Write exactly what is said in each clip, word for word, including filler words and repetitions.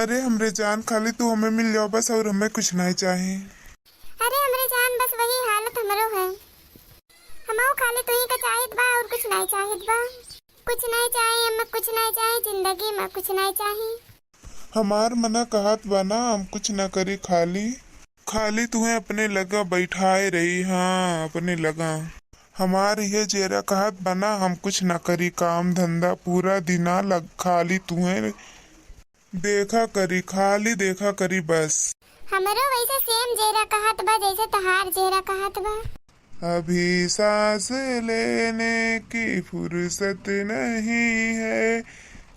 अरे हमरे जान, खाली तू हमें मिल जाओ बस, और हमें कुछ नाहीं चाही। अरे हमरे जान, बस वही हालत हमरो है। हमहू खाली तुही का चाहित बा, और कुछ नाहीं चाहित बा। कुछ नाहीं चाही, हमें कुछ नाहीं चाही, जिंदगी में कुछ नाहीं चाही। हमार मना कहत बा ना, हम कुछ ना करी, खाली, खाली तुहें अपने लगा बैठाए रही, हाँ, अपने लगा। हमार इहे जेरा कहत बा ना, हम कुछ ना करी, काम धंधा पूरा दिना लग, खाली तुहें देखा करी, खाली देखा करी बस। हमरो वैसे same जेरा कहत बा, जैसे तहार जेरा कहत बा। अभी सांस लेने की फुर्सत नहीं है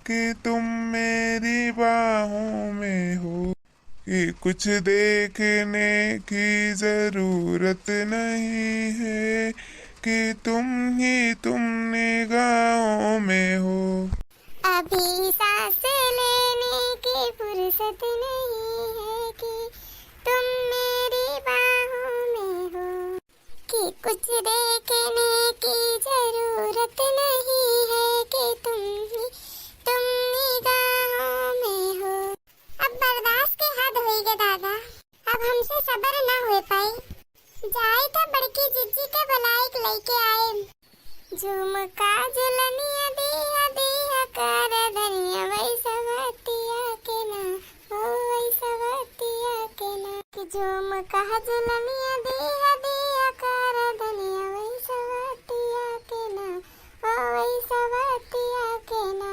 कि तुम मेरी बाहों में हो, कि कुछ देखने की जरूरत नहीं है कि तुम ही तुम निगाहों में हो। अभी सांस लेने की फुर्सत नहीं है कि तुम मेरी बाहों में हो, कि कुछ देखने की जरूरत नहीं है कि तुम ही तुम निगाहों में हो। अब बर्दाश्त के हद होई गे दादा, अब हमसे सबर ना हो पाई। जाई त बड़की जिज्जी के बुलाई के लइके आए। झुमका झुलनिया दिया दिया कर धनिया वही सवतिया के ना, ओ वही सवतिया के ना। कि झुमका झुलनिया दिया दिया कर धनिया वही सवतिया के ना, ओ वही सवतिया के ना।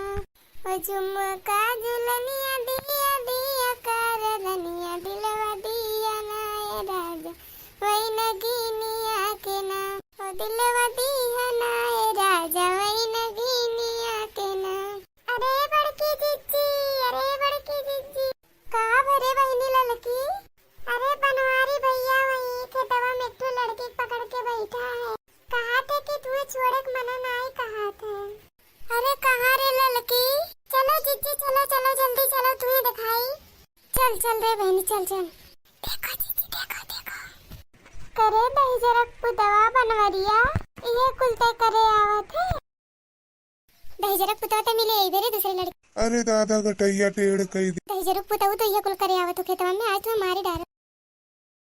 ओ झुमका झुलनिया दिया दिया कर धनिया दिलवा दिया ना ए राजा वही नगीनिया के ना। ओ दिलवा दिया ना ए राजा वही नगीनिया के ना। अरे बड़की जिज्जी, अरे बड़की जिज्जी। का भरे बहिनी ललकी? अरे बनवारी भैया वही खेतवा में एक ठो लड़की पकड़ के बैठा है। कहा थे कि तुम्हें छोड़े के मना नाई कहा थे। अरे कहाँ रे ललकी? चलो जिज्जी, चलो, चलो, जल्दी चलो, तुम्हें दिखाई। चल, चल रे बहनी, चल, चल। देखो जिज्जी, देखो, देखो। करे दहिजरक पुतवा बनवरिया, इहे कुल तय करे आवत है। दहिजरक पुतवा त मिले अइबे रे दूसरे लड़की। अरे दादा, गटैया टेढ़ कई दे। दहिजरक पुतवा तो इहे कुल करे आवत हो खेतवा में, आज तुम्हें मारी डाल।